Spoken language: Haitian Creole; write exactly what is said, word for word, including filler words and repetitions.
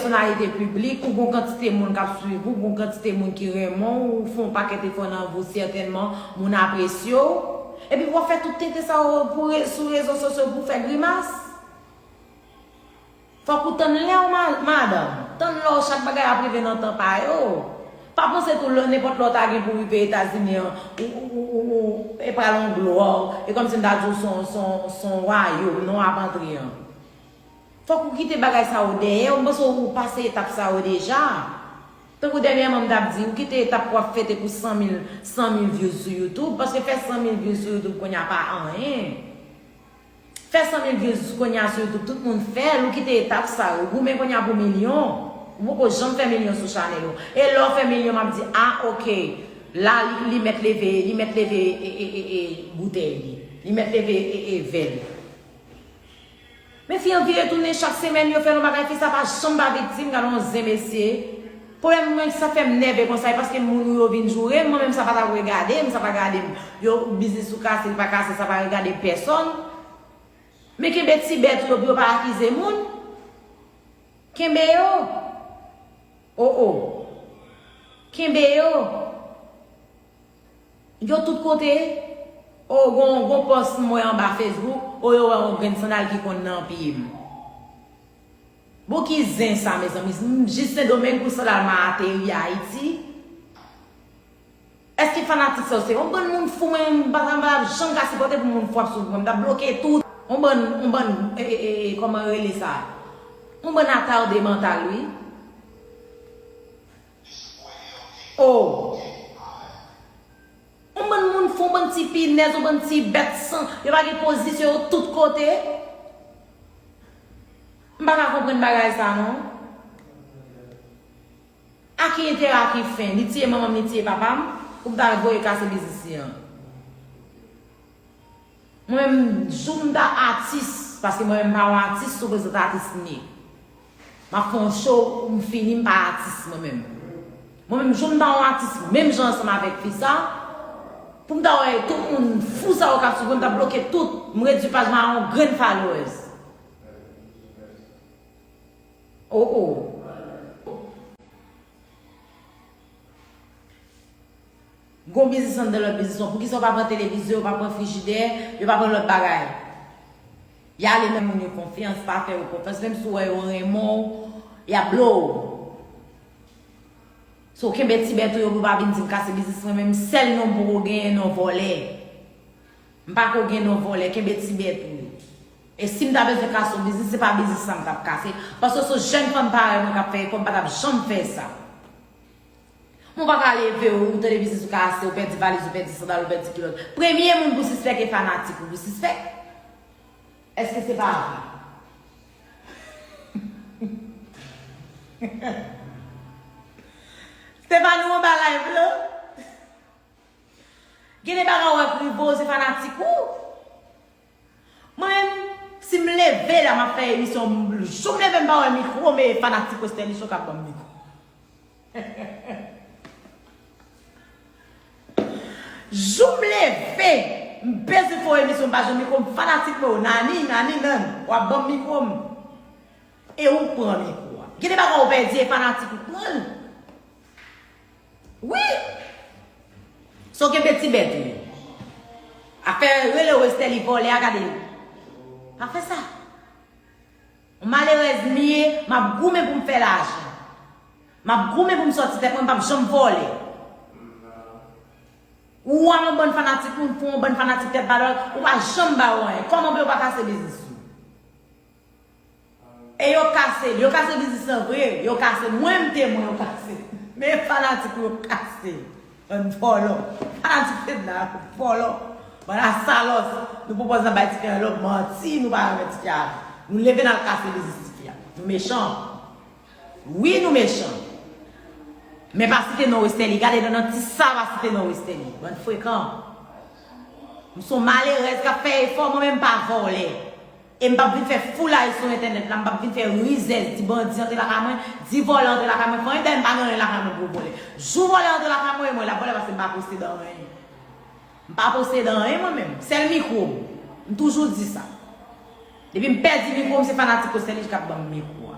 Pèsonalite piblik, ou gon kantite moun k ap swiv ou, gon kantite moun ki renmen w, ou fè yon pakèt efò nan vi w, sètènman, moun apresye w. Epi w ap fè tout tenten sa yo pou re-, sou rezo sosyo pou w fè grimas. Fòk ou tann lè w, ma-, madanm. Tann lè w, chak bagay ap rive nan tan pa yo. Pa panse tou lè, nenpòt lè w ta gen pou rive Etazini an, ou, ou, ou, ou, ou, e pral yon glwa, e kòmsi m ta di w se yon, se yon, se yon wayòm, non, w ap antre an. Fòk ou kite bagay sa yo dèyè w. M panse ou pase etap sa yo deja. Tankou dènyèman m t ap di, ou kite etap pou w ap fete pou san mil, san mil views sou YouTube, paske fè san mil views sou YouTube kounye a pa anyen. Fè san mil views kounye a sou YouTube, tout moun fè l, ou kite etap sa yo. Ou goumen kounye a pou milyon. Ou poko janm fè milyon sou chanèl ou. E lè w fè milyon, m ap di, ah, ok, la, li, li mèt leve, li mèt leve, e, e, e, e, boutèy li. Li mèt leve, e, e, vè l. Men fi an vire tounen chak semèn, yo fè l yon bagay, fi sa pa janm pa viktim, gade yon zen mesye. Pwoblèm mwen, sa fè m nève konsa, e paske moun ou yo vin joure m, mwen menm sa pa t ap regade m, sa pa gade m. Yo, biznis ou kase, li pa kase, sa pa regade pèsòn. Men kenbe ti bèt ou yo pou yo pa akize moun. Kenbe yo. O, o. Kenbe yo. Yo tout kote. O, gon, gon pòs m wè anba Facebook, o, yo wè yon grenn sandal ki konn nan pye m. Bon, ki zen sa, mezanmi? M jis Sendomeng pou sandal mwen ateri Ayiti. Èske fanatik sa yo se yon bann moun fou? Mwen, m pa, m pa janm ka sipòte pou moun fou ap swiv mwen. M t ap bloke tout. Yon bann, yon bann, e, e, e, e, kòman yo rele sa? Yon bann atarde mantal, wi. Oh. Yon bann moun fou, yon bann ti pinèz, yon bann ti bèt san. Yo pa gen pozisyon, yo tout kote. M pa ka konprann bagay sa, non. A ki enterè, a ki fen? Li tiye manman m, li tiye papa m, pou m ta voye kase biznis li an. Mwen menm, jou m ta atis, paske mwen menm m pa yon atis, sou prezantatis m ye. M ap fè yon show, m fini, m pa atis mwen menm. Mwen menm, jou m ta yon atis, menm jan ansanm avèk fi sa, pou m ta wè tout moun fou sa yo k ap swiv mwen, m t ap bloke tout, m redui paj mwen a yon grenn followers. Oh, oh. Gon biznis anndan lòt biznis lan. Poukisa yo pa pran televizyon, yo pa pran frijidè, yo pa pran lòt bagay? Y ale nan moun yo konfyans, pa fè yo konfyans. Menm si w wè yo renmen w, y ap blow w. So, kenbe ti bèt ou yo pou pa vin di m kase biznis mwen menm. Sèl non m poko genyen, non vòlè. M pa ko gen non vòlè, kenbe ti bèt ou yo. E si m ta bezwen kase yon biznis, se pa biznis sa m t ap kase. Paske se yon jèn fanm parèy mwen k ap fè efò, m pa t ap janm fè sa. Mwen pa ka leve w, ou tande biznis ou kase, ou pèdi valiz, ou pèdi sandal, ou pèdi kilòt. Premye moun pou sispèk e fanatik ou pou sispèk. Èske se pa vre? Stefano anba live la. Gen de bagay ou wè k rive w, se fanatik ou. Mwen menm, si m leve la, m ap fè emisyon, jou m leve m pa wè mikwo, men fanatik Westerlie Show k ap ban m mikwo. Jou m leve, m bezwen fè yon emisyon, m pa jwenn mikwo, m fanatik mwen, nani, nani, nan, w ap ban m mikwo m. E ou pran mikwo a. Gen de bagay ou pèdi, e fanatik ou pran l. Wi! So kenbe ti bèt ou yo. Afè rele Westerlie vòlè a, gade l. Pa fè sa. Yon malerèz m ye, m ap goumen pou m fè lajan. M ap goumen pou m sòti tèt mwen, m p ap janm vòlè. Ou a yon bann fanatik moun fou, yon bann fanatik tèt balbal, ou pa janm ba yo anyen. Kòman pou yo pa kase biznis ou? E yo kase l, yo kase biznis lan vre, yo kase, mwen m temwen yo kase. Men fanatik ou yo kase. Bann vòlò. Fanatik Fedna, vòlò. Bann asalòs. Nou pwopòz nan bay tifi a lòt manti, nou pa renmen tifi a. Nou leve n al kase biznis tifi a. Nou mechan. Wi, nou mechan. Men pa site non Westerlie. Gade nan, nan ti sa pa site non Westerlie. Bann frekan. M se yon malerèz k ap fè efò, mwen menm m pa vòlè. E m p ap vin fè foulay sou entènèt la, m p ap vin fè rizèz, di bandi antre lakay mwen, di vòlè antre lakay mwen, fè anyen, dayè m pa gen anyen lakay mwen pou vòlè. Jou vòlè antre lakay mwen, e mwen l ap vòlè paske m pa posede anyen. M pa posede anyen mwen menm, sèl mikwo m. M toujou di sa. Depi m pèdi mikwo m, se fanatik Westerlie k ap ban m mikwo a.